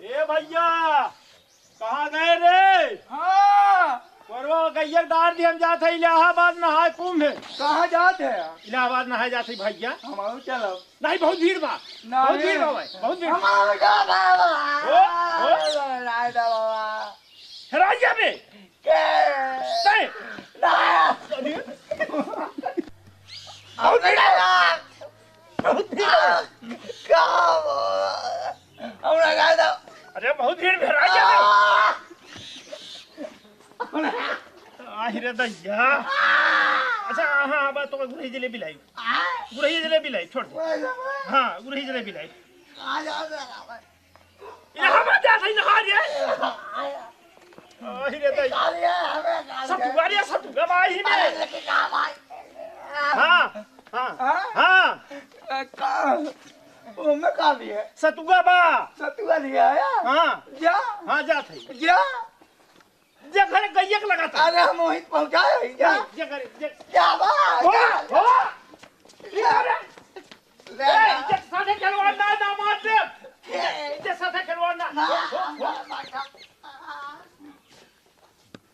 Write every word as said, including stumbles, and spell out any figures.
ए भइया, कहाँ गए रे? हाँ। परवा गइया डार दी, हम जात है इलाहाबाद नहाए कुंभ। कहाँ जात है? इलाहाबाद नहाए जात है भइया। हम चलब। नहीं, बहुत भीड़ बा। नहीं। बहुत भीड़ बा भाई, बहुत भीड़। हम जात है बाबा। हो, हो। नहीं, नहीं बाबा। हेराइया बे। के? नहीं। नहीं। बहुत भीड़ बा। बहुत भीड़ बा। का बाबा? हमरा का दो। अरे बहुत भीड़ बा, हेराइया बे। आ! आहि रे दैया। अच्छा, हाँ, अब तो गुरही जलेबी लाई। आ? गुरही जलेबी लाई, छोड़ दे। हाँ, गुरही जलेबी लाई। इलाहाबाद जात है, नहा रे। आहि रे दैया। सतुआ रे, सतुआ बा ही में। हाँ, हाँ, हाँ? हाँ। का? ओमे का लिए? सतुआ बा। सतुआ लिए है? हाँ। जा। हाँ, जात है। जा। जे घरे गइया के लगाता। अरे हम वहीं पहुँचाए हैं, जा। जे घरे, जे जा बा, ओ,